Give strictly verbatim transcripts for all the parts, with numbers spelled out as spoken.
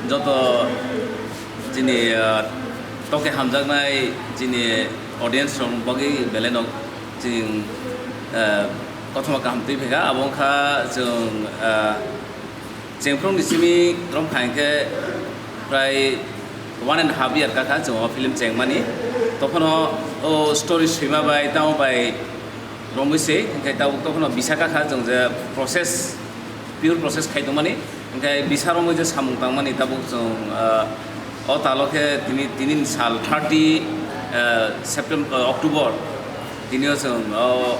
Joto chini, ah, toke hamjaknai chini audience rok bagwi belai no chini, ah, kothoma kaham twi phaikha. Abo wngkha chwng, ah, chengphru ni simi romkha hinkhe prai one and half year kakha chwng o film chengmani. Tokhono o story swima bai tamo bai romwi se hinkhe tabuk tokhono bisa kakha chwng je process, pure process khai tongmani. Hinkhe bisa romwi je samung tangmani tabuk chwng, ah, o talo khe tini, tini sal thirty, ah, September, ah, October, tini o chwng o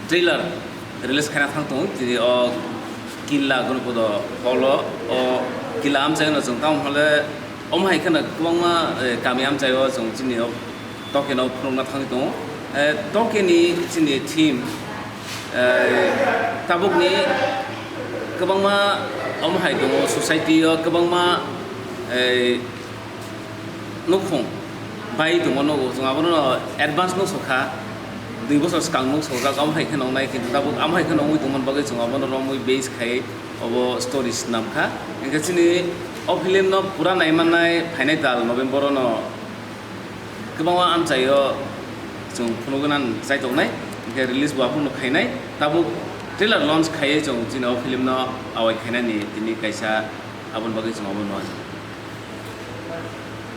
trailer release khaina thang tongo. Tini o Killa Gunupodo hall o, o Killa amchaino chwng tamo hole omo hai kheno kwbangma, eh, kami amchaio chwng chini o Tokeno phunukna thangwi tongo. Eh, Tokeni chini theme, eh, tabukni kwbangma omo hai tongo, society o kwbangma, eh, nukhung bai tongma nugo. Chwng abono advance nukso kha, dui bosor swkang nukso jak, omo hai khe nongnai, kintu tabuk omo hai khe nongwi tongmani bagwi chwng abono romwi base khai obo story swnam kha. Hinkhe chini o film no pura naimannai phainai tal November o no kwbangma amchaio chwng phunugwi nang chai tongnai, hinkhe release bo aphuru khainai. Tabuk trailer launch khaiwi chwng chini o film no awai khainani tini kaisa aboni bagwi chwng obo no.